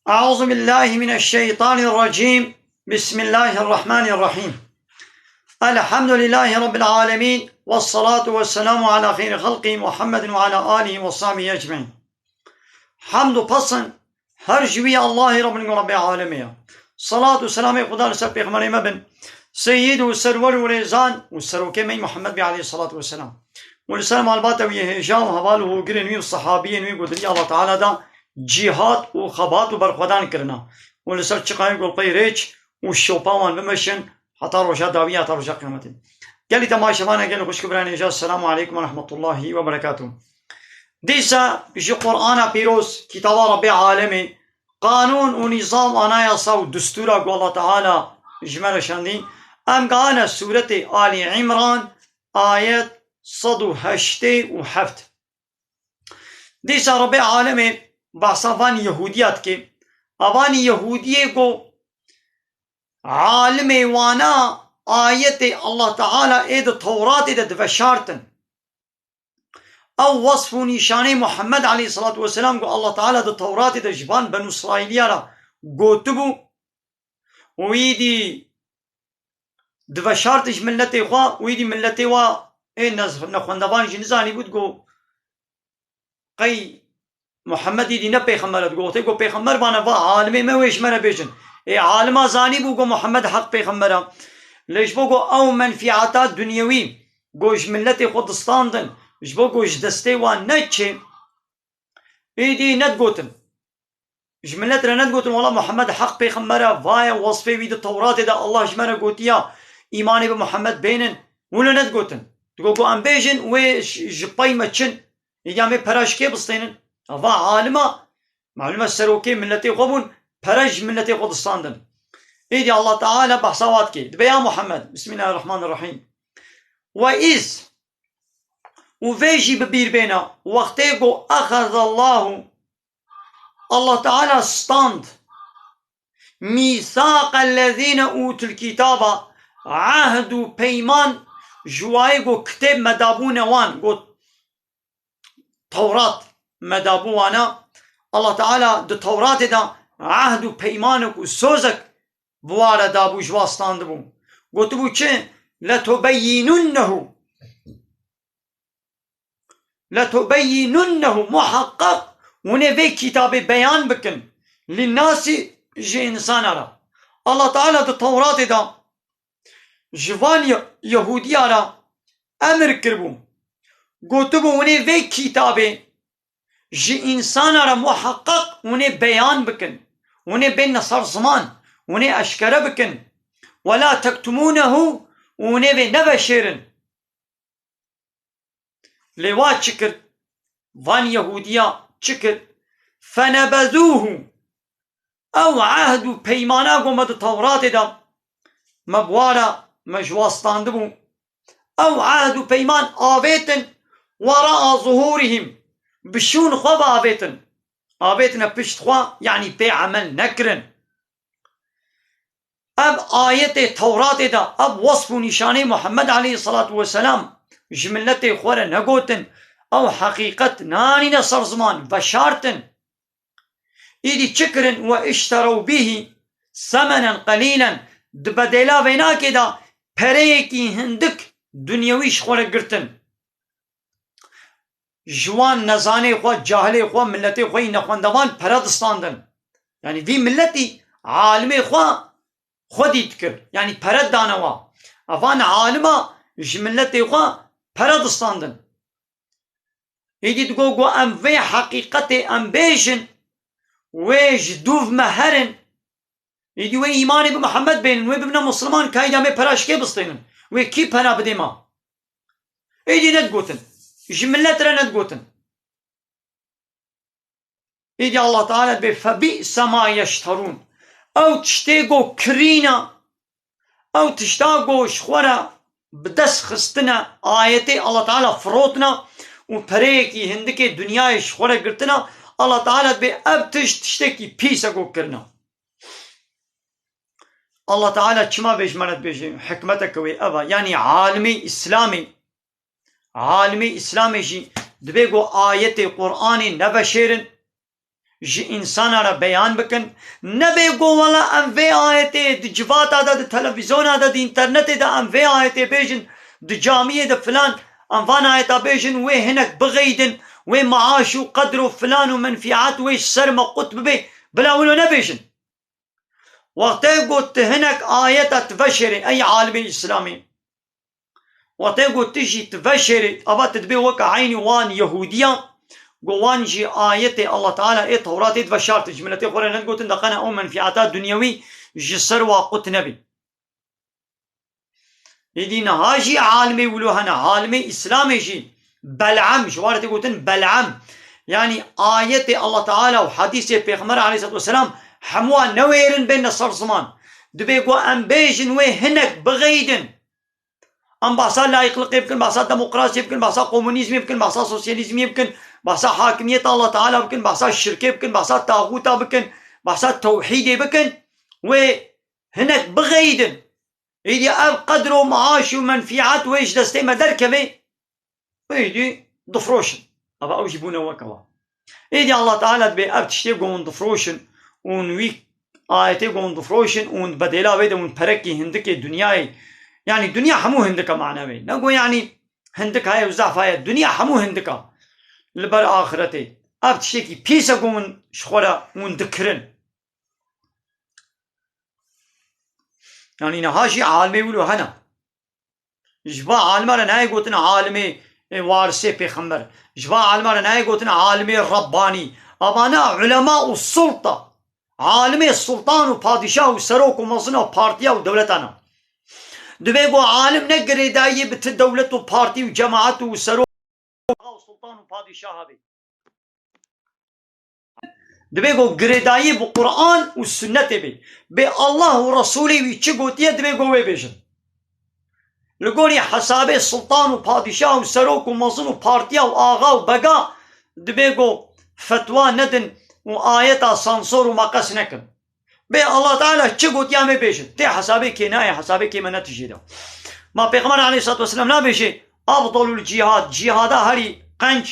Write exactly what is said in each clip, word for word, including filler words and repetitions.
أعوذ بالله من الشيطان الرجيم. بسم الله الرحمن الرحيم. الحمد لله رب العالمين، والصلاة والسلام على خير خلقه محمد وعلى آله وصحبه أجمعين. Hamd û pesn her ji wî Allahê Rabbin û Rabbê alemê ye. Salat û selamê Xuda li ser pêxemberê me bin, seyyid û serwer û rêzan û serokê me Muhammed bê aleyhissalatu vesselam. Û li ser malbata wî yê hêja û heval û hogirên wî û sehabiyên wî ku di rêya Allah Teala de cîhat û xebat û berxwedan kirina. Û li ser çiqayê ku li pey rêç û şopa wan bimeşin heta roja dawî, heta roja qiyametê. Gelî temaşevana, gelî xwişk û birayên hêja, Selamu aleykum ve rahmetullahi ve berekatuh. Dîsa ji Qur'ana Pîroz, kitaba Rabbê alemê, qanûn û nîzam, anayasa û distûra ku Allah Teala ji me re şandî, em gehane sûretê Alî Îmran, ayet sed û heştê û heft. Dîsa Rabbê alemê behsa van Yehûdiya dike. Avan Yehûdiyê ku alimê wana ayetê Allah Teala ê di Tewratê de diveşartin. Ew wesf û nîşanê Muhammed aleyhissalatu vesselam ku Allah Teala di Tewratê de ji van Benû Îsraîliya re gotibû û îdî diveşartin ji miletê xwe û îdî miletê wa ê nez-, nexwendevan jî nizanîbû, digot, qey Muhammed îdî ne pêxember e? Digot, wextê ku pêxember bane, va alimê me wê ji me re bêjin. Ê alima zanîbû ku Muhammed heq pêxember e. Lê ji bo ku ew menfîata dunyewî ku ji miletê xwe distandin, ji bo ku ji destê wan neçê, êdî nedigotin. Ji milet re nedigotin, wela Muhammed heq pêxember e, va ye wesfê wî di Tewratê de Allah ji me re gotiya, îmanê bi Muhammed bênin. Wilo nedigotin. Digot ku em bêjin, wê ji, ji pey me çin. Êdî em ê pera ji kê bistênin? Va alima, malum e serokê miletê xwe bûn, pere ji miletê xwe distandin. Êdî Allah Teala behsa wa dike. Dibe ya Muhammed, Bismillahirrahmanirrahîm. Ve iz, û vê jî bi bîr bêne, wextê ku exezallahu, Allah Teala stand, mîsaqellezîne ûtul kîtaba, ehd û peyman ji wayê ku kitêb me dabûne wan, ku Tewrat me dabû wana. Allah Teala di Tewratê de ehd û peymanek û sozek bi wa re dabû, ji wa standibû. Gotibû çi? Letubeyyinunnehu. Letubeyyinunnehu, muheqqeq hûn ê vê kitabê beyan bikin. Linnasî, ji însana re. Allah Teala di Tewratê de ji van Ye-, Yehûdiya re emir kiribû. Gotibû, hûn ê vê kitabê ji însana re muheqqeq hûn ê beyan bikin. Hûn ê bênine ser ziman. Hûn ê eşkere bikin. Ve la tektumûnehu, hûn ê vê neveşêrin. Lê wa çi kir? Van Yehûdiya çi kir? Fenebezûhu. Ew ehd û peymana ku me di Tewratê de me bi wa re, me ji wa standibû. Ew ehd û peyman avêtin, weraa zuhûrihim. Bi şûn xwe ve avêtin. Avêtine pişt xwe, yanî pê emel nekirin. Ev ayetê Tewratê de, ev wesf û nîşanê Muhammed aleyhissalatu vesselam ji miletê xwe re negotin, ew heqîqet nanîne ser ziman, veşartin. Îdî çi kirin? Ve işterew bîhî semenen qelîlen, di bedêla vênakê de pereyekî hindik dunyewî ji xwe re girtin. Ji wan nezanê xwe, cahilê xwe, miletê xwe yî nexwendevan pere distandin. Yanî vî miletî alimê xwe xwedî dikir. Yanî pere dane wa. Evan alima ji miletê xwe pere distandin. Êdî digo, go em vê heqîqetê em bêjin, wê ji dûv me herin. Êdî wê îmanê bi Mihemed bênin, wê bibine Musliman, kayda me pera ji kê bistênin? Wê kî pera bidê ma? Êdî nedigotin. Ji milet re nedigotin. Êdî Allah Teala dibê, "Febî'se ma yeşterûn." Ew tiştê go kirîna, ew tişta go ji xwe re bi dest xistine, ayetê Allah Teala firotine û pereyekî hindikê dinyayê ji xwe re girtine, Allah Teala dibê, ev tişt tiştekî pîs e go kirine. Allah Teala çima vê ji me re dibêje? Hikmeteke wê ev e. Yanî alimê Îslamê, alimê Îslamê jî dibê go ayetê Qur'anê neveşêrin, ji însana re beyan bikin. Nebê go wela em vê ayetê di civata de, di televîzyona de, di înternetê de em vê ayetê bêjin, di camiyê de filan, em van ayeta bêjin, wê hinek bixeydin, wê maaş û qedr û filan û menfîat wê ji ser me qut bibe, bila wilo nebêjin. Wextê got tu hinek ayeta tu veşêrê, ey alimê Îslamê. Wextê got tu jî tu veşêrê, ava tu dibê weke eynî wan Yehûdiya, got wan jî ayetê Allah Teala ê Tewratê diveşartin, ji miletê xwe re nedigotin, de qene ew menfîata dunyewî ji ser wa qut nebî. Êdî niha jî alimê wilo hene, alimê Îslamê jî, Bel'am, ji wan re tê gotin Bel'am. Yanî ayetê Allah Teala û hadîsê Pêxember aleyhisselatu vesselam hemû wan newêrin bêne ser ziman. Dibê ku em bêjin wê hinek bixeydin. Em behsa layîqliqê bikin, behsa demokrasiyê bikin, behsa komunîzmê bikin, behsa sosyalîzmê bikin, behsa hakimiyeta Allah Teala bikin, behsa şirkê bikin, behsa taxûta bikin, behsa tewhîdê bikin. Wê hinek bixeydin. Êdî ev qedr û maaş û menfîat wê ji destê me derkeve, êdî difroşin. Ava ew jî bûne weke we. Êdî Allah Teala dibê ev tiştê ku hûn difroşin û hûn wî ayetê ku hûn difroşin û hûn bedêla wê de hûn perekî hindikê dinyayê, yanî dinya hemû hindika manewê. Ne ku yanî hindik heye û zehf heye. Dinya hemû hindika li ber axiretê. Ev tiştekî pîs e ku hûn ji xwe re hûn dikirin. Yanî niha jî alimê wilo hene. Ji va alima re nayê gotin alimê, e, warisê pêxember. Ji va alima re nayê gotin alimê Rebbanî. Avana ulema û sulta. Alimê sultan û padîşah û serok û mezina û partiya û dewletana. Divê ku alim ne girêdayiyê bi ti dewlet û partî û cemaet û serok û sultan û padîşaha bê. Divê ku girêdayî bi Quran û sunnetê bê. Bê Allah û Resûlê wî çi gotiye, divê ku wê bêjin. Li gorî hesabê sultan û padîşah û serok û mezin û partiya û axa û bega divê ku fetwa nedin û ayeta sansor û maqes nekin. Bê Allah Teala çi gotiye, em ê bêjin. Tê hesabê kê, nayê hesabê kê, me netijê de. Ma Pêxember aleyhissalatu vesselam nabêjê, "Afdalul cihad, cihada herî qenc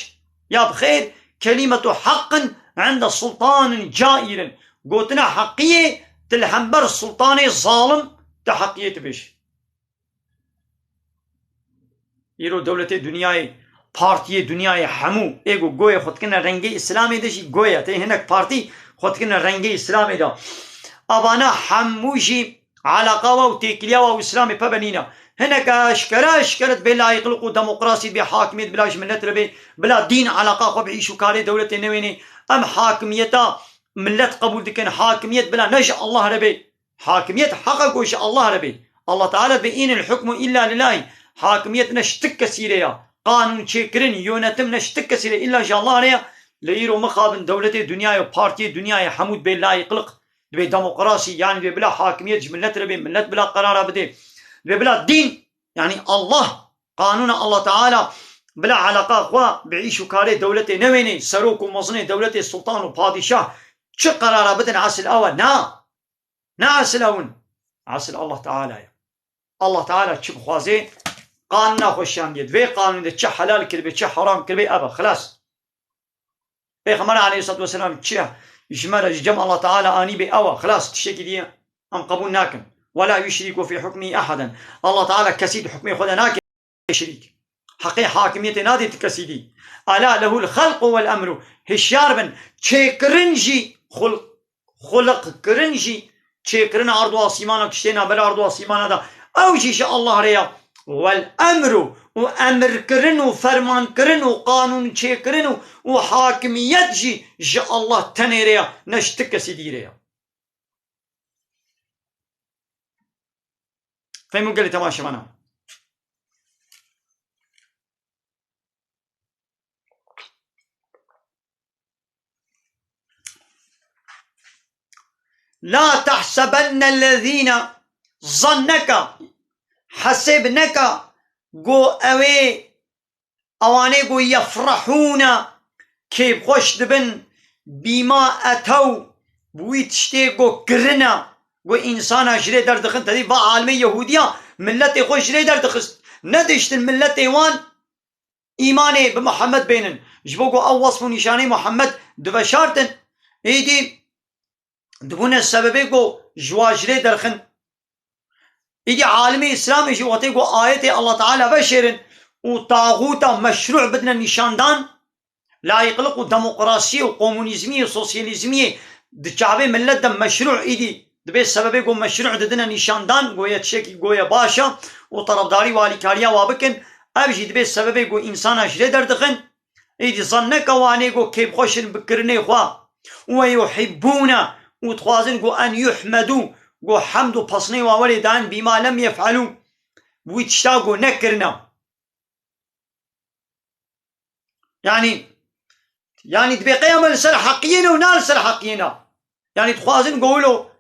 ya bi xêr, kelimetu haqqin inde sultanin cairin." Gotina heqiyê, tu li hember sultanê zalim tu heqiyê tu bêjî. Îro dewletê dinyayê, partiyê dinyayê hemû ê ku goyê xwe dikine rengê Îslamê de jî goye. Tê hinek partî xwe dikine rengê Îslamê de. Avana hemû jî eleqa wa û têkiliya wa û Îslamê pebe nîne. Hinek eşkere eşkere dibê layîqliq û demokrasî, dibê hakimiyet bila ji milet re bê, bila dîn eleqa xwe bi îş û karê dewletê newênê. Em hakimiyeta milet qebûl dikin, hakimiyet bila ne ji Allah re bê. Hakimiyet heqa ku ji Allah re bê. Allah Teala dibê, "Înil hukmu illa lillahi." Hakimiyet ne ji ti kesî re ya. Qanûn çêkirin, yönetim ne ji ti kesî re, illa ji Allah re ya. Lê îro mixabin dewletê dinyayê û partiyê dinyayê hemû dibê layîqliq, dibê demokrasî, yanî dibê bila hakimiyet ji milet re bê, milet bila qerara bidê. Dibê bila dîn, yanî Allah, qanûna Allah Teala bila eleqa xwe bi îş û karê dewletê newênê, serok û mezinê dewletê, sultan û padîşah çi qerara bidin, esil ew e. Na. Ne esil ew in. Esil Allah Teala ye. Allah Teala çi bixwaze, qanûna xwe şandiye. Di vê qanûnê de çi helal kiribê, çi heram kiribê, ev e. Xilas. Pêxember aleyhissalatu vesselam çi ji me re, ji cem Allah Teala anîbê, ew e. Xilas. Tiştekî diye em qebûl nakin. "Ve la yuşriku fî hukmî ehaden." Allah Teala kesî di hukmê xwe de nake şirîk. Heqê hakimiyetê nadê ti kesî dî. "Ela lehul xelqu vel emru." Hişyar bin. Çêkirin jî, xul-, xuliq kirin jî, çêkirin ard û asîmana, tiştê navber ard û asîmana da, ew jî ji Allah re ya. "Vel emru", û emirkirin û fermankirin û qanûn çêkirin û, û hakimiyet jî ji Allah tenê re ya, ne ji ti kesî dî re ya. Fehmû gelî temaşevana. La tehsebennellezîne zanneke, hesêb neke, go ew ê Ewanê ku yefrehûne, kêfxweş dibin, bîma etew, bi wî tiştê ku kirine, ku însana ji rê derdixin. Tedî va alimê Yehûdiya miletê xwe ji rê derdixist. Nediştin miletê wan îmanê bi Muhammed bênin. Ji bo ku ew wesf û nîşanê Muhammed diveşartin. Êdî dibûne sebebê ku ji wa ji lê derxin. Îdî alimê Îslamê jî wextê ku ayetê Allah Teala veşêrin û taxûta meşrû bidine nîşandan, layîqlik û demokrasiyê û komunîzmiyê, sosyalîzmiyê di çavê millet de meşrû îdî dibê sebebê ku meşrû didine nîşandan, goye tiştekî goye baş e û terefdarî û alîkariya wa bikin, ev jî dibê sebebê ku însana ji lê derdixin. Êdî zan neke wanê ku kêfxweş in bi kirinê xwe û we yuhibbûne û dixwazin ku en yuhmedû, ku hemd û pesnê wa werê dayên bîma lem yef'elû, wî tişta ku nekirine. Yanî, yanî dibê qey em li ser heqiyê ne û na li ser heqiyê ne. Yanî dixwazin ku wilo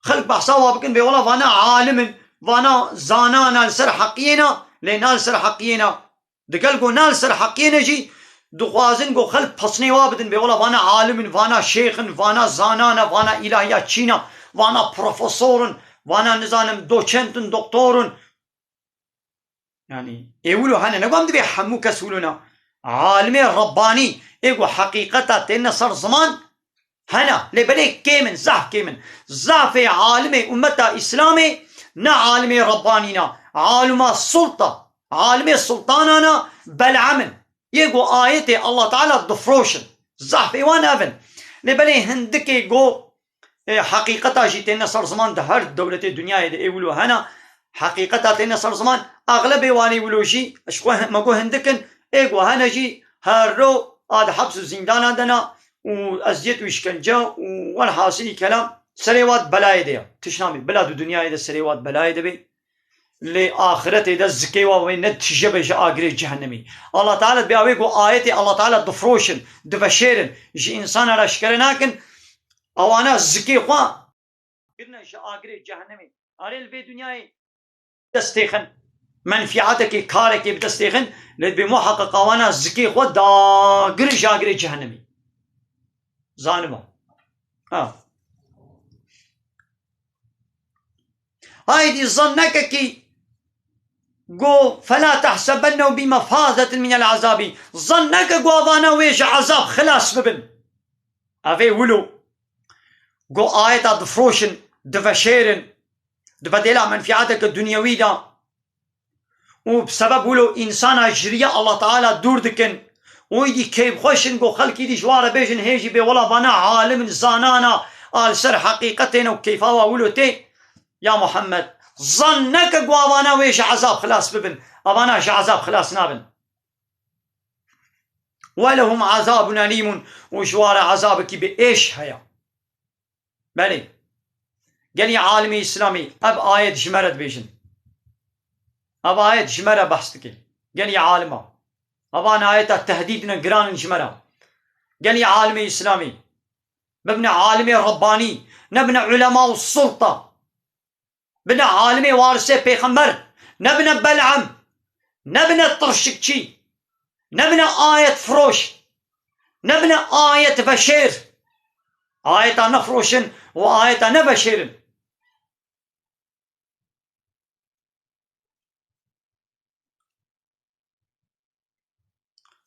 xelk behsa wa bikin, bê wela vana alim in, vana zanan a li ser heqiyê ne, lê na li ser heqiyê ne. Digel ku na li ser heqiyê ne jî dixwazin ku xelk pesnê wa bidin, bê wela vana alim in, vana şêx in, vana zanan e, vana îlahiya çîn e, vana profesor in, vana nizanim doçent in, doktor in. Yanî ê wilo hene, ne ku em dibê hemû kes wilo ne. Alimê Rebbanî ê ku heqîqeta têne ser ziman hene, lê belê kêm in, zehf kêm in. Zafê alimê ummeta Îslamê ne alimê Rebbanî ne, alima sulta, alimê sultanan e, Bel'am in. Yê ku ayetê Allah Teala difroşin. Zehfê wan ev in. Lê belê hindikê ku, e, heqîqeta jî têne ser ziman di her dewletê dinyayê de ê wilo hene. Heqîqeta têne ser ziman, exlebê wanê wilo jî, ji xwe me got hindik in, ê ku hene jî her ro a di heps û zîndanan de ne û eziyet û îşkence û welhasilî kelam serê wa di belayê de ye. Tişt namî bila di dinyayê de serê wa di belayê de bê. Lê axiretê de zikê wa wê ne tije be ji agirê cehennemî. Allah Teala dibê awê ku ayetê Allah Teala difroşin, diveşêrin, ji însana re şikere nakin, ewana zikê xwe kirine ji agirê cehennemî. Arê li vê dinyayê dest têxin, menfîatekê, karekê bi dest têxin, lê dibê muheqeq ewana zikê xwe dagirin ji agirê cehennemî. Zaniba. Ha. Haydî zan neke kî go, "Fela tehsebennehu bi mefazetin minel azabi." Zan neke go avana wê ji ezab xilas bibin. Ev ê wilo go ayeta difroşin, diveşêrin, di bedêla menfîateke dunyewî de û bi sebeb wilo însana ji riya Allah Teala dûr dikin û îdî keyfxweş in ku xelk îdî ji wan re bêjin hê jî bê wela vana alim in, zanana a li ser heqîqetê ne û keyfa wa wilo tê. Ya Muhammed, zan neke ku avana wê ji ezab xilas bibin. Avana ji ezab xilas nabin. Welehum azabun elîmun, û ji wan re ezabekî bi êş heye. Belê. Gelî alimê Îslamî ev ayet ji me re dibêjin. Ev ayet ji me re behs dike. Gelî alima. Evan ayeta tehdîd ne, giran in ji me re. Gelî alimê Îslamî. Bibine alimê Rebbanî. Nebine ulema û sulta. Bine alimê warisê pêxember. Nebine Bel'am. Nebine tirşikçî. Nebine ayet firoş. Nebine ayet veşêr. Ayeta nefiroşin û ayeta neveşêrin.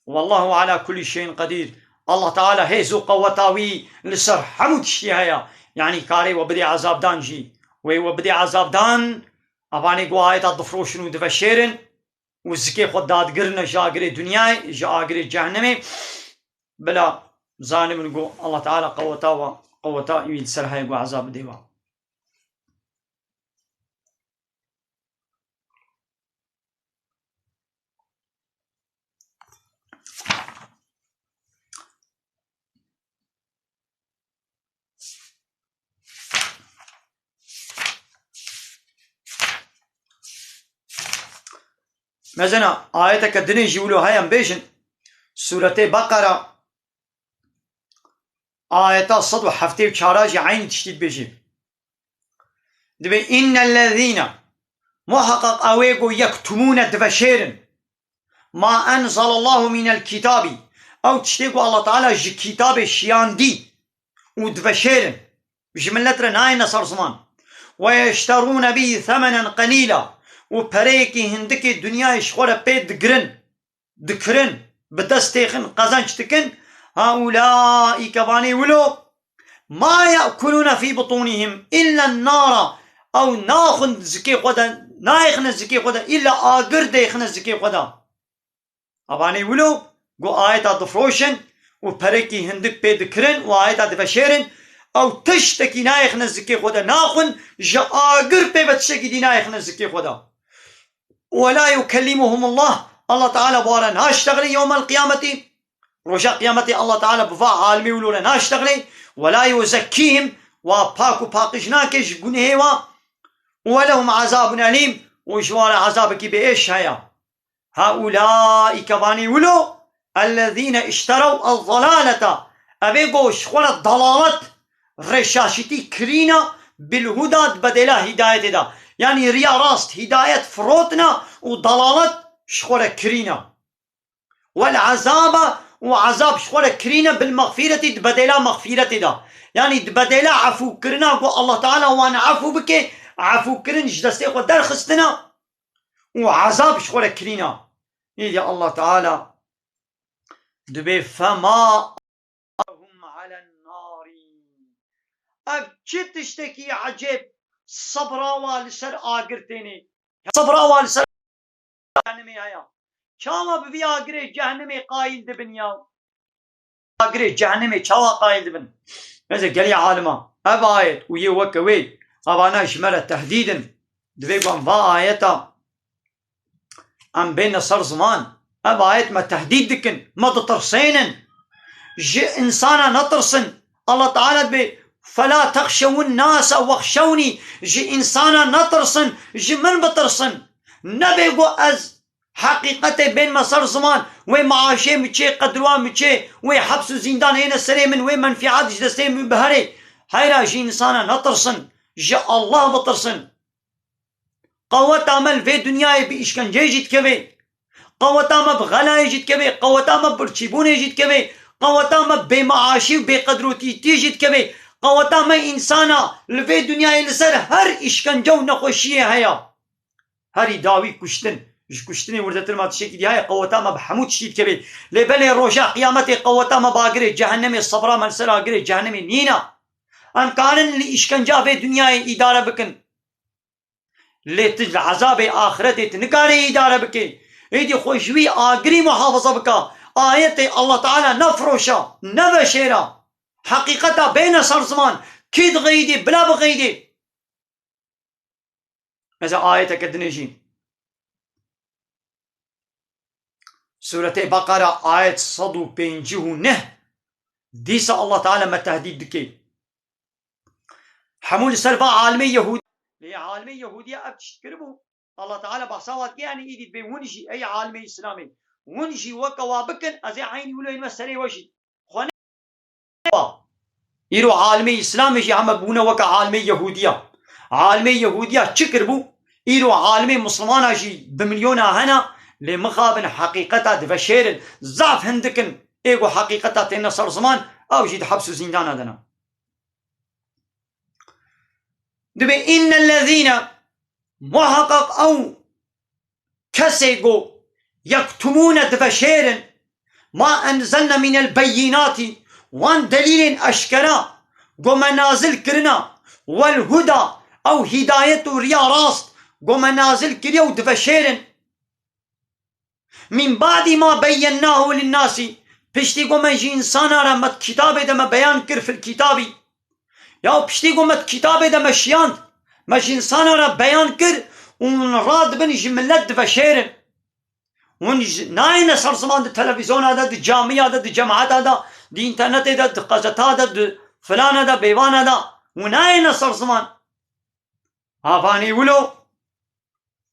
Wallahu ala kulli şeyin qedîr. Allah Teala hêz û qeweta wî li ser hemû tiştî heye. Yanî karê we bidê ezabdan jî. Wê we bidê ezabdan, evanê ku ayeta difiroşin û diveşêrin û zikê xwe dadigirine ji agirê dinyayê, ji agirê cehennemê. Bila zanibin ku Allah Teala qeweta we, qeweta wî li ser heye ku ezab bidê we. Mezena ayeteke dinê jî wilo heye em bêjin, Sûretê Beqera, ayeta sed û heftê û çar jî eynî tiştî dibêjî. Dibê, "Innellezîne", muheqeq ew ê ku, "yektumûne", diveşêrin, "ma enzelallahu minel kitâbî", ew tiştê ku Allah Teala ji kitabê şiyandî û diveşêrin, ji millet re nayêne ser ziman. "Ve yeşterûne bî semenen qelîla", û pereyekî hindikê dinyayê ji xwe re pê digirin, dikirin, bi dest têxin, qezenc dikin, "haulâî", kevanê wilo, Ma ye'kulûne fî butûnihim illa nara. Ew naxwin zikê xwe de, nayêxine zikê xwe de, îlla agir dêxine zikê xwe de. Evanê wilo ku ayeta difroşin û perekî hindik pê dikirin û ayeta diveşêrin, ew tiştekî nayêxine zikê xwe de naxwin, ji agir pê ve tiştekî dî nayêxine zikê xwe de. Ve la yukellimuhumullah, Allah Teala bi wan re naştexilê yewmel qiyameti. Roja qiyametê Allah Teala bi va alimê wilo re naştexilê. Ve la yuzekkîhim, wa pak û paqij nake ji gunehê wa. Ve lehum azabun elîm, û ji wan re azabekî bi êş heye. Haulâî, kevanî wilo, ellezîne işterew ez-zelâlete, evê go ji xwe re dalalet, rêşaşîtî kirîna, bil huda, di bedêla hîdayetê de. Yanî riya rast, hîdayet firotina û dalalet ji xwe re kirîna. Wel azabe, û azab ji xwe re kirîne, bil mexfîretî, di bedêla mexfîretê de. Yanî di bedêla efûkirina ku Allah Teala wan efû bike, efûkirin ji destê xwe derxistina û azab ji xwe re kirîna. Îdî Allah Teala dibê fema hum alen nari. Ev çi tiştekî ecêb, sebra wa li ser agir tênê. Sebra wa li ser cehennemê heye. Çawa bi vî agirê cehennemê qayîl dibin ya? Agirê cehennemê çawa qayîl dibin? Mesela gelî alima, ev ayet û yê weke wê, evana ji me re tehdîd in. Divê ku em va ayeta em bêne ser ziman. Ev ayet me tehdîd dikin, me ditirsênin. Ji însana netirsin. Allah Teala dibê, "Fela texşewun nase wexşewnî." Ji însana netirsin, ji min bitirsin. Nebê ku ez heqîqetê bênme ser ziman, wê maaşê min çê, qedrûa min çê, wê heps û zîndan hêne serê min, wê menfîat ji destê min biherê. Heyra ji însana netirsin, ji Allah bitirsin. Qeweta me li vê dinyayê bi îşkenceyê jî dikeve. Qeweta me bi xelayê jî dikeve. Qeweta me bi birçîbûnê jî dikeve. Qeweta me bêmeaşî û bêqedrotîtiyê jî dikeve. Qeweta me însana li vê dinyayê li ser her îşkence û nexweşiyê heye. Herî dawî kuştin. Ji kuştinê wirdetir ma tiştekî dî heye, qeweta me bi hemû tiştî dikeve. Lê belê roja qiyametê qeweta me bi agirê cehennemê, sebra me li ser agirê cehennemê nîne. Em karin li îşkenca vê dinyayê îdare bikin. Lê tu li ezabê axiretê tu nikarî îdare bikî. Êdî xwe ji wî agirî muhafaza bike. Ayetê Allah Teala nefiroşe, neveşêre. Heqîqeta bêne ser ziman. Kî dixeyidî, bila bixeyidî. Ez ê ayeteke dinê jî. Sûretê Beqera, ayet sed û pêncî û neh. Dîsa Allah Teala me tehdîd dike. Hemû li ser va alimê Yehûdî. Lê alimê Yehûdiya ev tişt kiribû. Allah Teala behsa wa dike, yanî îdî dibê hûn jî, ey alimê Îslamê, hûn jî weke wa bikin, ez ê eynî wilo me serê we jî. Xwe ne. Îro alimê Îslamê jî heme bûne weke alimê Yehûdiya. Alimê Yehûdiya çi kiribû? Îro alimê Mislimana jî bi milyona hene, lê mixabin heqîqeta diveşêrin. Zaf hindik in, ê ku heqîqeta têne ser ziman, ew jî di heps û zîndana de ne. Dibê, innellezîne, muheqeq ew kesê ku yektumûne diveşêrin, ma enzelne mînel beyînatî, wan delîlên eşkera ku me nazil kirina, wel huda, ew hîdayet û riya rast ku me nazil kiriye û diveşêrin. Min ba'dî ma beyyennahu linnasî, piştî ku me ji însana re me di kitabê de me beyan kir fil kitabî. Ya piştî ku me di kitabê de me şiyand, me ji însana re beyan kir û hûn radibin ji milet diveşêrin. Hûn ji, nayêne ser ziman di televîzyona de, di camiya de, di cemata de, di înternetê de, di qezeta de, di filana de, bêvana de. Hûn nayêne ser ziman. Havanî wilo.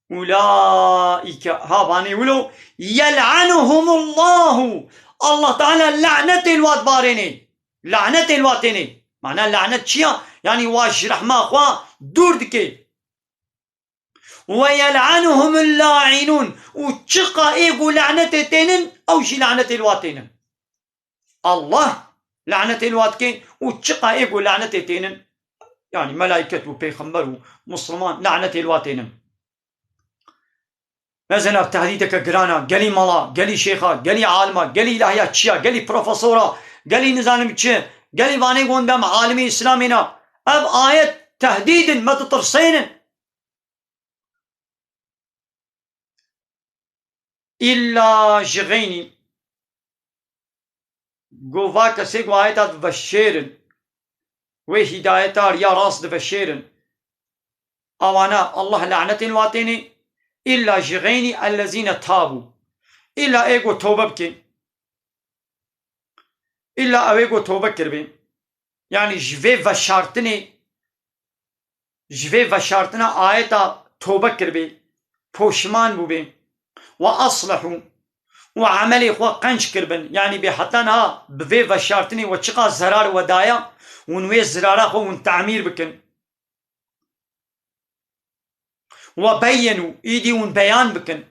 Ulaîke, havanî wilo, yel'anuhumullahu. Allah Teala lanetê li wat barênê. Lanetê li wat tênê. Mana lanet çi ya? Yanî wa ji rehma xwe dûr dike. Ve yel'anuhumul la'inun. Û çiqa ê ku lanetê tênin, ew jî lanetê li wat tênin. Allah lanetê li wa dike û çiqa ê ku lanetê tênin, yanî melaiket û pêxember û misliman lanetê li wa tênin. Mesela tehdîdeke giran a, gelî mala, gelî şêxa, gelî alima, gelî ilahiya çiya, gelî profesora, gelî nizanim çi, Gelî vanê gon dem alimê Îslamê ne. Ev ayet tehdîd in, me ditirsênin. Îlla ji xeynî. Go va kesê ku ayeta diveşêrin, wê hîdayeta riya rast diveşêrin. Awana Allah lanetên watênê, îlla ji xeynî ellezîne tabû. Îlla ê go tewbe bikin. Îlla ew ê go tewbe kiribê. Yanî ji vê veşartinê, ji vê veşartina ayeta tewbe kiribê, poşiman bûbê. Ve aslehû, û emelê xwe qenc kiribin. Yanî bê heta niha bi vê veşartinê we çiqas zerar we daye, hûn wê zirara xwe hûn tamîr bikin. Ve beyyinû, îdî hûn beyan bikin.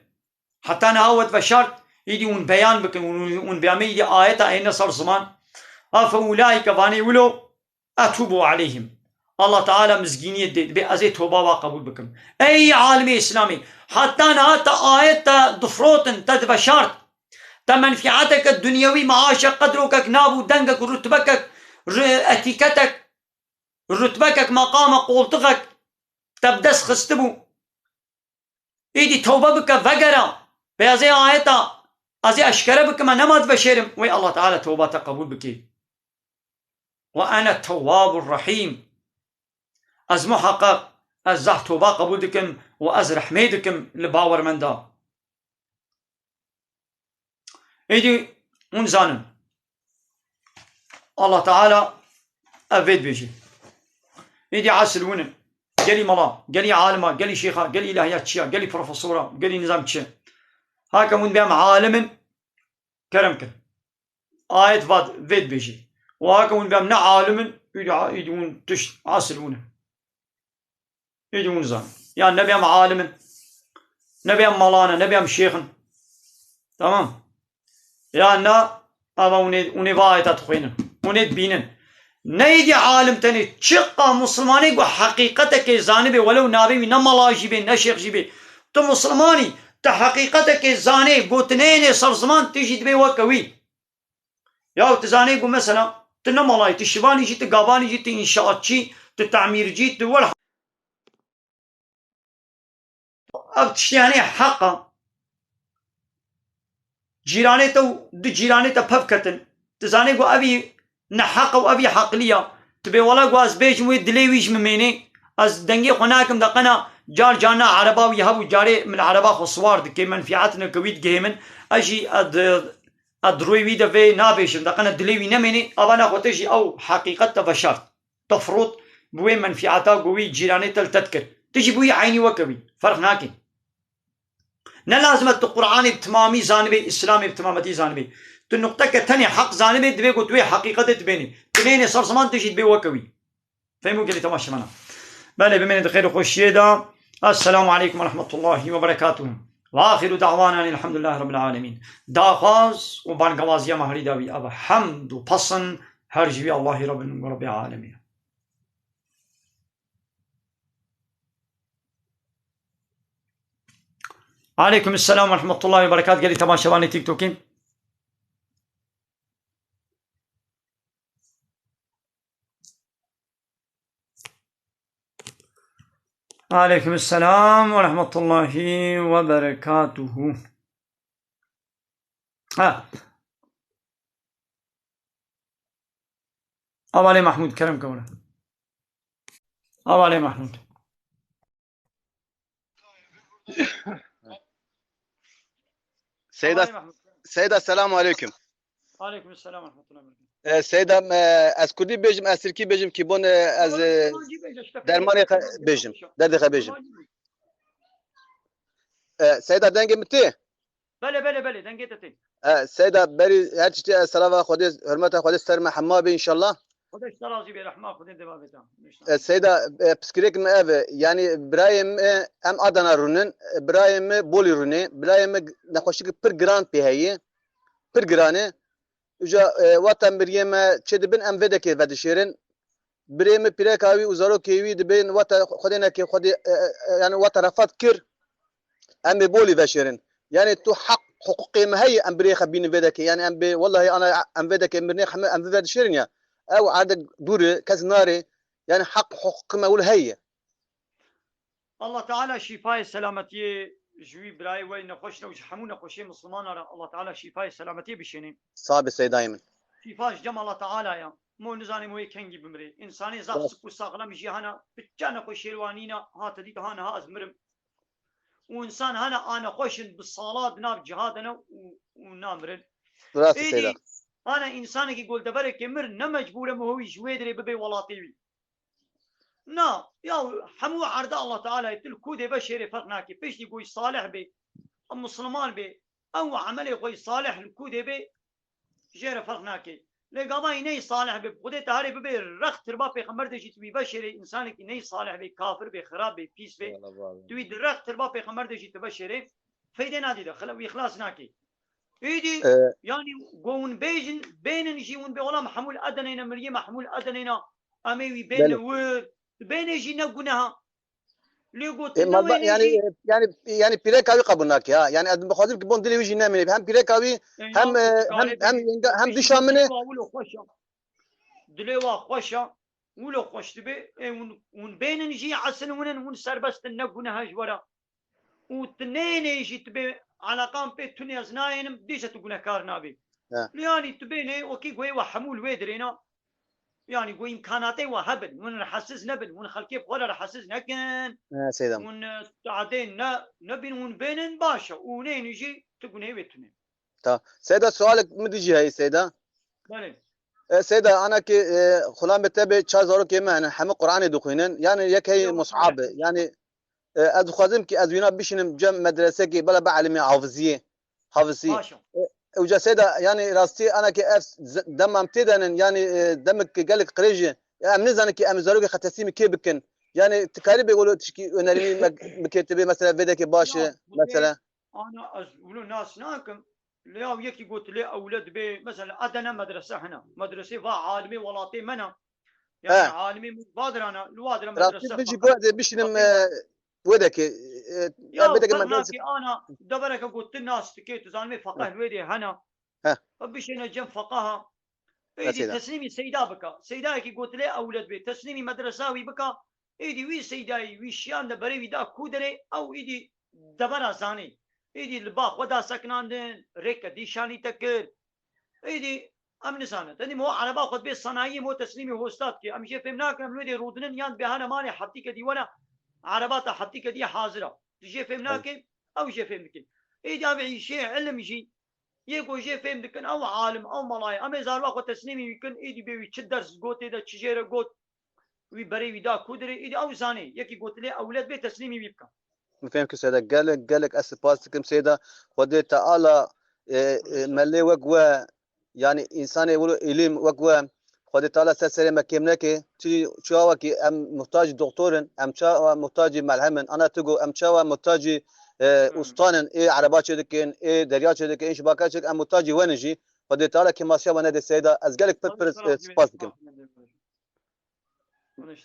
Heta niha we diveşart, îdî hûn beyan bikin. Hûn, hûn bêamê îdî ayeta êne ser ziman. A fe ulaîke, vanê wilo, etûbû aleyhim. Allah Teala mizgîniyê dê, dibê ez ê toba wa qebûl bikim. Ey alimê Îslamê, heta niha te ayet te difrotin, te diveşart. Te menfîeteke dunyewî, meaşek, qedrokek, nav û dengek, rutbekek, ru-, etîketek, rutbekek, meqamek, qoltixek te bi dest xistibû. Îdî tewbe bike, vegere. Bê ez ê ayeta, ez ê eşkere bikime, nema diveşêrim. Wê Allah Teala tewba te qebûl bike. Ve ene tewwabur rahîm. Ez muheqeq, ez zehf tewba qebûl dikim û ez rehmê dikim li bawermenda. Êdî hûn zanin. Allah Teala ev vê dibêje. Êdî esil hûn in. Gelî mala, gelî alima, gelî şêxa, gelî ilahiyatçiya, gelî profesora, gelî nizam çi. Haka hûn bêm alim in, kerem kin. Ayet vat vê dibêje. Û haka hûn bêm ne alim in, êdî, êdî hûn tişt esil hûn in. Êdî hûn zanin. Ya nebêm alim in, nebêm mala ne, nebêm şêx in. Tamam. Ya na, ava hûn ê, hûn ê va ayeta dixwînin. Hûn ê dibînin. Ne êdî alim tenê, çiqa Muslimanê ku heqîqetekê zanibê, welew navê wî ne mala jî bê, ne şêx jî bê. Tu Muslimanî, tu heqîqetekê zanê, gotineyê nê ser ziman, tu jî dibê weke wî. Ya tu zanê ku mesela tu ne malayî, tu şivanî jî, tu gavanî jî, tu înşaatçî, tu temîrcî, tu wel. Ev tiştê henê heq e. Cîranê te û du cîranê te pev ketin. Tu zanê ku evî neheq e û evî heqlî ya. Tu bê wela ku ez bêjim wê dilê wî ji min mênê. Ez dengê xwe nakim de qena car carna ereba wî hebû, carê min ereba xwe siwar dike, menfîetine ke wî digihê min. Ez jî ez, ez di rûyê wî de vê nabêjim, de qena dilê wî nemênê. Ava nexwete jî ew heqîqet te veşart. Te firot bi wê menfîeta ku wî cîranê te li te dikir. Tu jî bûyî eynî weke wî. Ferq nake. Ne lazim e tu Qur'anê bi timamî zanibê, Îslamê bi timametî zanibê. Tu nuqteke tenê heq zanibê, divê ku tu wê heqîqetê dibênî. Tu nênê ser ziman, tu jî dibê weke wî. Fehmû gelî temaşevana. Belê, bimêne di xêr û xweşiyê de. Esselamu aleykum ve rahmetullahi ve berekatuhu. Ve axiru da'wana elhamdulillahi rabbil alemin. Daxwaz û bangewaziya me herî dawî ev e. Hemd û pesin her ji wî Allahî Rabbin û Rabbê alemî. Aleykum selam ve rahmetullahi ve berekat. Gelî temaşevanê TikTokê. Aleykum selam ve rahmetullahi ve berekatuhu. Ha. Avalê Mahmud, kerem ke were. Avalê Mahmud. Seyda, Avalê Mahmud. Seyda, selamu aleyküm. Aleyküm selam ve rahmetullahi ve berekatuhu. E, Seyda, e, ez kurdî bêjim, ez tirkî bêjim, ki bon, e, ez, e, Kurmancî bêje, işte, dermanê xwe bêjim, derdê xwe bêjim. Kurmancî bêje. E, Seyda, dengê min tê? Belê, belê, belê, dengê te tê. E, Seyda, berî her tiştî ez selava Xwedê, hurmeta Xwedê ser me hema be înşallah. Xwedê ji te razî be, rehma Xwedê deva be te. E, Seyda, e, piskirêk me ev e. Yanî birayê me, em Adana rûnin, e, birayê me Bolî rûnê, birayê me nexweşik pir giran pê heye. Pir giran e. Uca, e, wata miriyê me çê dibin, em vê dekê vedişêrin. Birê min, pîreka wî û zarokê wî dibên wata Xwedê neke, Xwedê, e, e, e, yani wata refat kir, em ê bolî veşêrin. Yani tu heq, hiqûqê me heye, em birê xwe bînin vê dekê. Yani em bê, wellahî ana, em vê dekê mirinê heme, em vê vedişêrin ya. Ew erdek dûr e, kes nare. Yani heq, huquqê me wilo heye. Allah Teala şîfayê selametiyê ji wî birayê we nexweş ne û ji hemû nexweşiyê Mislimana re Allah Teala şîfayê selametiyê bişêne. Sax be Seydayê min. Şîfa ji cem Allah Teala ya. Mo nizanê mo yê kengî bimirê. Însanê zaf sik û saxlem jî hene, bi çi nexweşiyê li wan nîne, hate dît, ha niha ez mirim. Û însan hene a nexweş in, bi sala di nav ciha de ne û, û namirin. Rast e Seyda. Êdî hene însanekî ku li deverekê mir, ne mecbûr e miho wî ji wê dirê bibe welatê wî. Na, ya hemû erde Allah Teala ye, tu li ku dê veşêrê ferq nake. Piştî ku salih bê, misliman bê, ew emelê xwe salih li ku dê bê, jê re ferq nake. Lê gava yî ney salih bê, Xwedê te herê bibê rex tirba pêxember de jî tu wî veşêrê, însanekî ney salih bê, kafir bê, xirab bê, pîs bê, Eyvallah, eyvallah. Tu wî di rex tirba pêxember de jî tu veşêrê, feydê nadî de, xila-, wî xilas nake. Êdî, Ee, yanî, go hûn bêjin, bênin jî hûn bê, wela hemû li Edenê ne, miriyê me hemû li Edenê ne, em ê wî bêne Belê. wir, bêne jî ne guneha. Lê E, gotin malba, newêne yani, jî e, yani, yani pîreka wî qebûl nake ha. Yani ez dixwazim ki bon dilê wî jî nemîne. Hem pîreka wî, E, hem, ya, e, hem, karê hem bêjî, yenga, hem bêjî dişa min e. Dilê wa wilo xweş a. Dilê wa xweş a. Wilo xweş dibe. E, hûn, hûn bênin jî esil hûn in, hûn serbest in, ne guneha ji we re. Û tu nênê jî tu bê eleqan pê tunê ez nayênim, dîse tu gunehkar nabî. He. Lê yanî tu bênê wekî goyê we hemû li wê dirêna. Yanî ku îmkanatê we hebin, hûn rehetsiz nebin, hûn xelkê bi xwe re rehetsiz nekin. He, Seyda. Hûn, e, tehdê ne, nebin, hûn bênin baş e. Û neynin jî tu gunehê wê tune. Ta. Seyda, sualek min dijî heye, Seyda. Belê. E, Seyda, ana ki, e, xulamê te bê çar zarokê me hene, hemî Qur'anê dixwînin. Yani yek heye Ew Mus'ab e. Yani E, ez dixwazim ki ez wîna bişînim cem medresekê, bela be elimê hafiziyê, hafizî. Baş e. E, ewca Seyda, yani rastî ana ki ev z-, dema em tê de nin, yani, e, demek ki gelek qirêj e. E, em nizanin ki em zarokê xwe teslîmî kê bikin. Yani tu karî bê wilo tişkî önerî me bikê, tu bê mesela vê dekê baş e, Ya, bu mesela. Ana ez wilo nas nakim. Lê ew yekî got lê ewle dibê, mesela, Edene medrese hene. Medresê va alimê welatê me ne. Yani He. alimê min va dirana, li wa dira Rastî medrese min jî fakat got ez ê bişînim, fakat e, wê dekê, e, Ya, wê dekê ferq medrese. nake ana, devereke got tu nas dikê, tu zanî feqeh li wê dê hene. He. Ve bişêne cem feqeha. Êdî Mesela. teslîmî Seyda bika. Seydayekî got lê ewle dibê, teslîmî medresa wî bika. Êdî wî Seydayî, wî şiyan de berê wî da ku derê, ew êdî devera zanî. Êdî li ba xwe da sekinandin, rêke dîşanî te kir. Êdî em nizanin. Tenê mo ereba xwe dibê sanayiyê mo teslîmî hosta dike. Em jê fêm nakin, em li wê dê rûdinin yan dibê hane malê heftîke dî wene ereba te heftîke dî hazir e. Tu jê fêm Belê. nake, ew jê fêm dike. Êdî ev îşê ilim jî yê ku jê fêm dikin, ew alim, ew malayê. Em ê zarba xwe teslîmî wî kin, êdî bê wî çi ders got tê de, çi jê re got. Wî berê wî da ku dirê, îdî ew zanê, yekî gotilê ewled bê teslîmî wî bike. Min fêm kir Seyda, gelek, gelek ez spas dikim Seyda. Xwedê Teala, e, e, Amin. melê wek we, yani însanê wilo îlim wek we, Xwedê Teala ser serê me kêm neke. Çi, çawa ki em muhtacî doktor in, em çawa muhtacî melhem in, ana tu got, em çawa muhtacî, e, Hı. ustan in, ê ereba çêdikin, ê derya çêdikin, ê şibaka çêdikin, em muhtacî wen in jî. Xwedê Teala kêmasiya we nede Seyda. Ez gelek pir pir, e, spas dikim.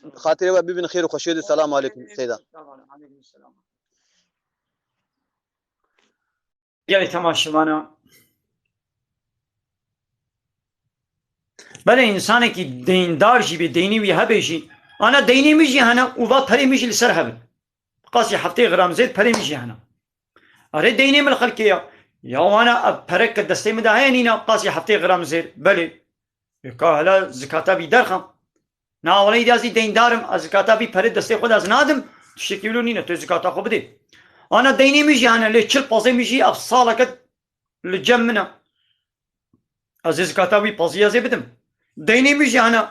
Xatirê we bibin xêr û xweşiyê de. Selamu aleykum, Seyda. Gelek temaşevana. Belê, însanekî deyndar jî bê, deynê wî hebe jî. Ana deynê min jî hene û va perê min jî li ser hebin. Qasî heftê gram zêr perê min jî hene. Erê, deynê min li xelkê ya. Ya wana ev pereke destê min de heye nîna qasî heftê gram zêr. Belê. Ê ka hela zikata vî derxam. Na, wele îdî ez î deyndar im, ez zikata vî perê destê xwe de ez nadim, tiştekî wilo nîne, tu zikata xwe bidê. Ana deynê min jî hene, lê çil pazê min jî ev saleke li cem min e. Ez ê zikata wî pazî ez ê bidim. Deynê min jî hene,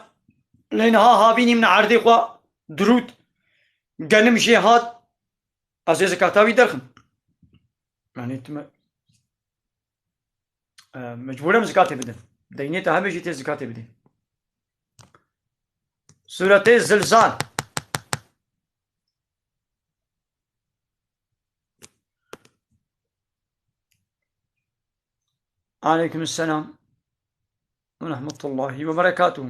lê niha havînî min erdê xwe dirût, genim jê hat, ez ê zikata wî derxim. Yani tu me-, e, mecbûr em zikatê bidin. Deynê te hebe jî tê zikatê bidê. Suretê Zilzal. Aleyküm selam ve rahmetullahi ve berekatuhu.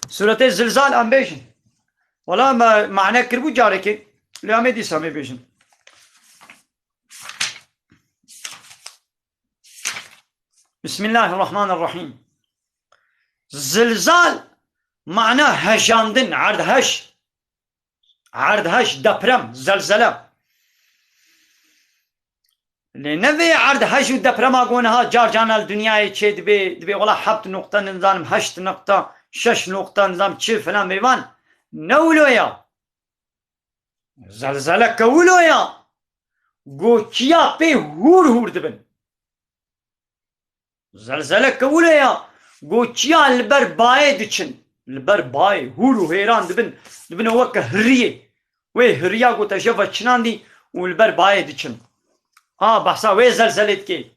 Suretê Zilzal em bêjin. Wela me mane kiribû carekê, lê em ê dîsa em ê bêjin. Bismillahirrahmanirrahim. Zilzal, mana hejandin, erdhej. Erdhej, deprem, zelzele. Lê ne vê erdhej û deprema ku niha car caran li dinyayê çê dibê, dibê wela heft nuqte, nizanim heşt nuqte, şeş nuqte, nizanim çi filan bêvan. Ne wilo ya. Zelzeleke wilo ya. Goçiya pê hûr hûr dibin. Zelzeleke wilo ya. Goçiya li ber bayê diçin. Li ber bayê hûr û hêran dibin. Dibine weke hiriyê. Wê hiriya ku te jê ve çinandî û li ber bayê diçin. Ha, behsa wê zelzelê dikê.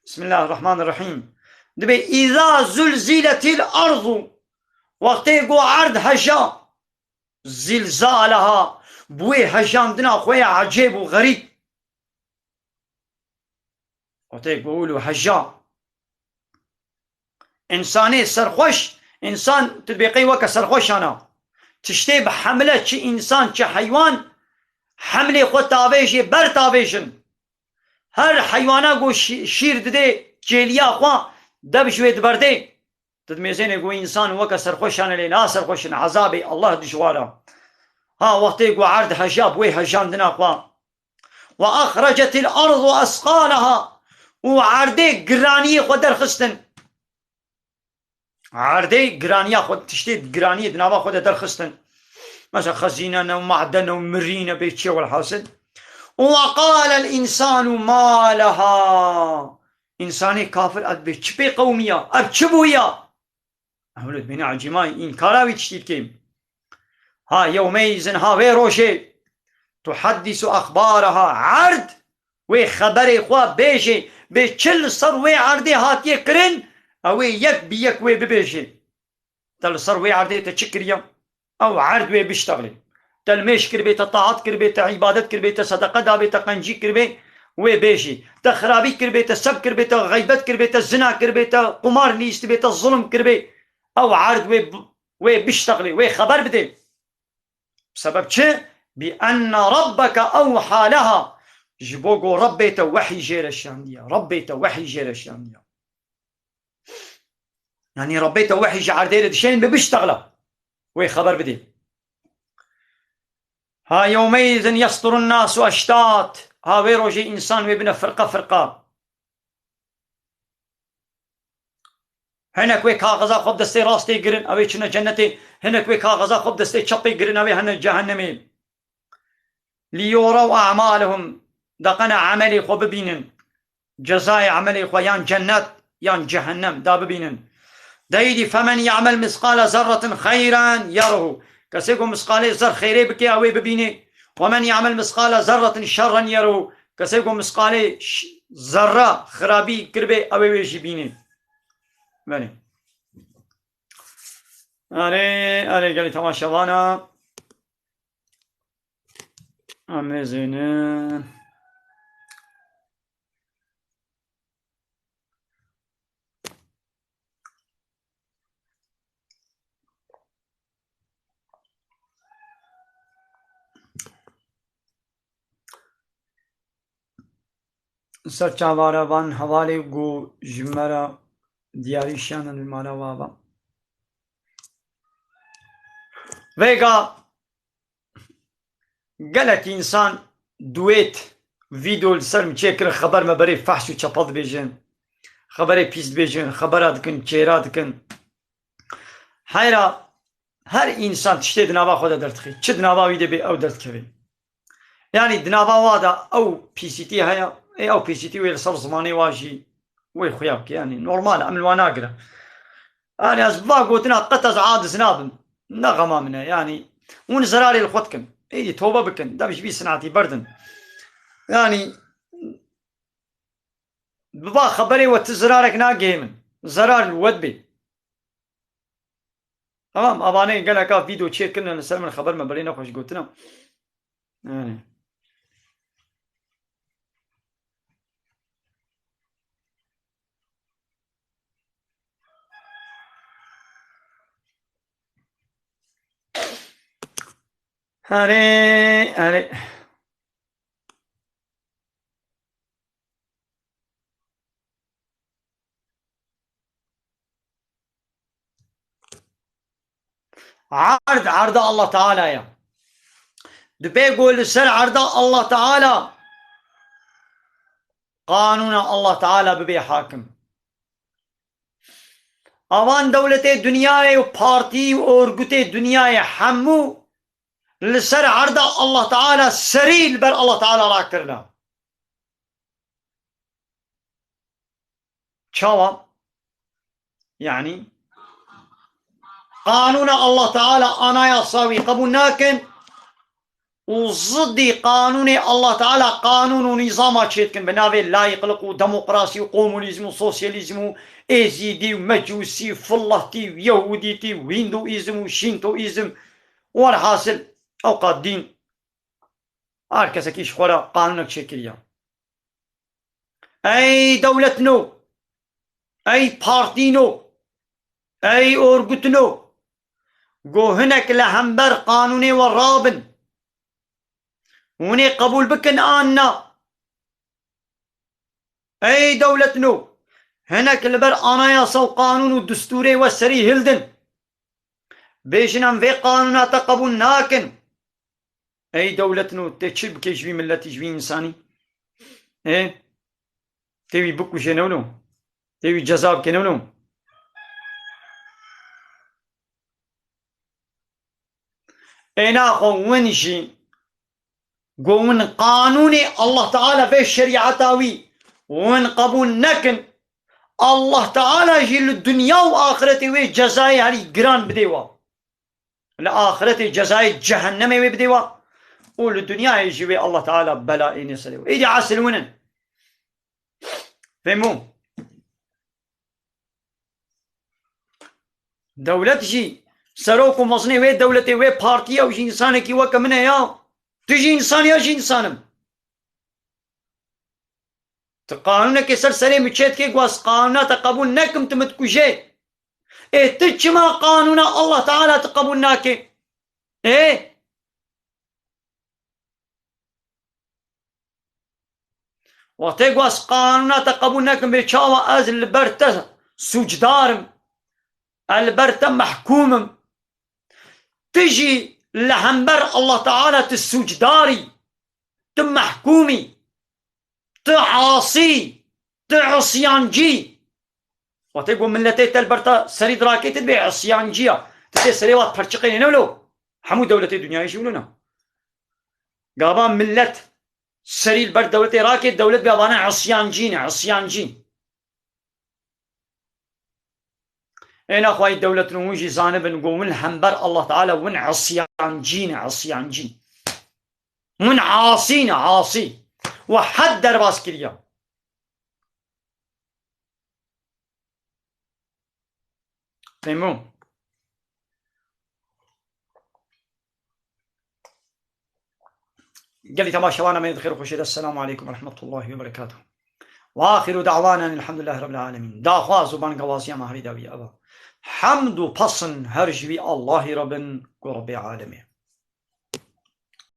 Bismillahirrahmanirrahim. Dibê, "Îza zulziletil ardu." Wextê ku erd heja, zilzalaha, bi wê hejandina xwe ya ecêb û xerîb. Wextê ku wilo heja. Însanê serxweş, însan tu dibê qey weke serxweşan a. Tiştê bi hemle, çi însan, çi heywan, hemlê xwe tavêjê, ber tavêjin. Her heywana ku şî-, şîr didê kêliya xwe, dev ji wê diberdê. Tu dimêzênê ku însan weke serxweşan e, lê na serxweş in, ezabê Allah dijwar e. Ha, wextê ku erd heja bi wê hejandina xwe. "Ve axrecetil ardu esqalaha." Û erdê giraniyê xwe derxistin. Erdê giraniya xwe, tiştê giraniyê di nava xwe de derxistin. Mesela xezîne ne, maden ne, mirî ne, bê çi ye welhasil. "Ve qalel însanu ma leha." Însanê kafir ev bê çi pê qewimiya? Ev çi bûya? Ewlad bêne ecîma înkara wî tiştî dikêm. Ha yewmeîzin, ha vê rojê, tuheddisu exbaraha, erd wê xeberê xwe bêjê, bê çi li ser wê erdê hatiye kirin, ew ê yek bi yek wê bibêjê. Te li ser wê erdê te çi kiriye? Ew erd wê biştexlê. Te nimêj kiribê, te taat kiribê, te îbadet kiribê, te sedeqe dabê, te qencî kiribê, wê bêjî. Te xirabî kiribê, te seb kiribê, te xeybet kiribê, te zina kiribê, te qumar lîstibê, te zulm kiribê. Ew erd wê, wê biştexlê, wê xeber bidê. Sebeb çi? Bi enne rabbeke ewha leha. Ji bo ku Rebbê te wehî jê re şandiye. Rebbê te wehî jê re şandiye. Yanî Rebbê te wehî ji erdê re dişên bi biştexla. Wê xeber bidê. Ha yewmeîzin yesdurun nasu eştat. Ha wê rojê însan wê bine firqa firqa. Hinek wê kaxiza xwe bi destê rastê girin, ew ê çine cennetê. Hinek wê kaxiza xwe bi destê çepê girin, ew ê hene cehennemê. Liyuraw a'malehum, deqene emelê xwe bibînin. Cezayê emelê xwe yan cennet yan cehennem da bibînin. Deyîdî femen ya'mel misqala zerretin xeyran yerehu. Kesê ku misqalê zerr xeyrê bike, ew ê bibînê. Ve men ya'mel misqala zerretin şerren yerehu. Kesê ku misqalê ş-, zerra xirabî kiribê, ew ê wê jî bînê. Belê. Erê, erê gelî temaşevana. Em ê zêne. Ser çavare van hevalê ku ji me re diyarî şiyanin li mala we ava. Vêga gelek însan duêt, vîdeo li ser min çêkirin, xeber me berê fehş û çepel dibêjin, xeberê pîs dibêjin, xebera dikin, çêra dikin. Heyra her însan tiştê di nava xwe de derdixê. Çi di nava wî de bê ew derdikeve. Yanî di nava wa de ew pîsîtî heye, ê ew pîsîtî wê li ser zimanê wa jî wê xuya bike. Yanî normal e, em li wa nagire. Yanî ez bi va gotina qet ez aciz nabim. Ne xema min e. Yanî hûn zerarê li xwe dikin. Êdî tobe bikin. Dev ji vî sinetî berdin. Yanî bi va xeberê we ti zerarek nagihê min. Zerar li we dibê. Tamam, avanê geleka vîdeo çêkirine li ser min xeber me, belê nexweş gotina. Yani. Erê, erê. Erd, erda Allah Teala ya. Dibê ku li ser erda Allah Teala, qanûna Allah Teala bibe hakim. Avan dewletê dinyayê û partî û orgutê dinyayê hemû li ser erda Allah Teala serî li ber Allah Teala rakirine. Çawa? Yani, qanûna Allah Teala, anayasa wî qebûl nakin û zidî qanûnê Allah Teala qanûn û nîzama çêdikin. Bi navê layıklık û demokrasî û komunîzm û sosyalîzm û êzîdî û mecûsî û filatî û yehûdîtî û hînduîzm û şîntoîzm û welhasil ewqat dîn. Her kesekî ji xwe re qanûnek çêkiriye. Ey dewletno, ey partîno, ey orgutno, go hinek li hember qanûnê we rabin. Hûn ê qebûl bikin an na. Ey dewletno, hinek li ber anayasa û qanûn û distûrê we serî hildin. Bêjin em vê qanûna te qebûl nakin. Ey dewletno, tê çi bike ji vî miletî, ji vî însanî? Ê? Tê wî bikuje ne wilo? Tê wî ceza bike ne wilo? Ê naxwe win jî go win qanûnê Allah Teala vê şerîeta wî win qebûl nekin, Allah Teala jî li dinya û axiretê wê cezayê herî giran bidê wa. Li axiretê cezayê cehennemê wê bidê wa û li dinyayê jî wê Allah Teala bela ênê serê wê. Êdî esil win in. Fehmû? Dewlet jî, serok û mezinê wê dewletê, wê partiya, ew jî însanekî weke min e ya. Tu jî însan, ya jî însan im. Tu qanûnekê ser serê min çêdikê, ku ez qanûna te qebûl nekim, tu min dikujê. Ê tu çima qanûna Allah Teala tu qebûl nakê? Ê? Wextê ku ez qanûna te qebûl nekim, bê çawa ez li ber te sûcdar im? Ez li ber te mehkûm im? Tu jî li hember Allah Teala tu sûcdar î, tu mehkûm î, tu asî, tu isyancî. Wextê ku miletê te li ber te serî dirakê, tu dibê isyancî ya. Tu tê serê wa perçiqênê ne wilo? Hemû dewletê dinyayê jî wilo ne. Gava milet serî li ber dewletê rakê, dewlet bê avane isyancî ne, isyancî. Ê nexwayî dewlet û hûn jî zanibin ku win hember Allah Teala win isyancî ne, isyancî. Win asî ne, asî. We hed derbas kiriye. Fehmû? Gelî temaşevanan me di xêr û xweşê de, Esselamu aleykum ve rahmetullahi ve berekatuh. Ve axiru da'wanen elhamdulillahi rabbil alemin. Daxwaz û bangewaziya me herî dawî ev e. Hemd û pesn her ji vî Allahî re bin ku Rebbê alemê.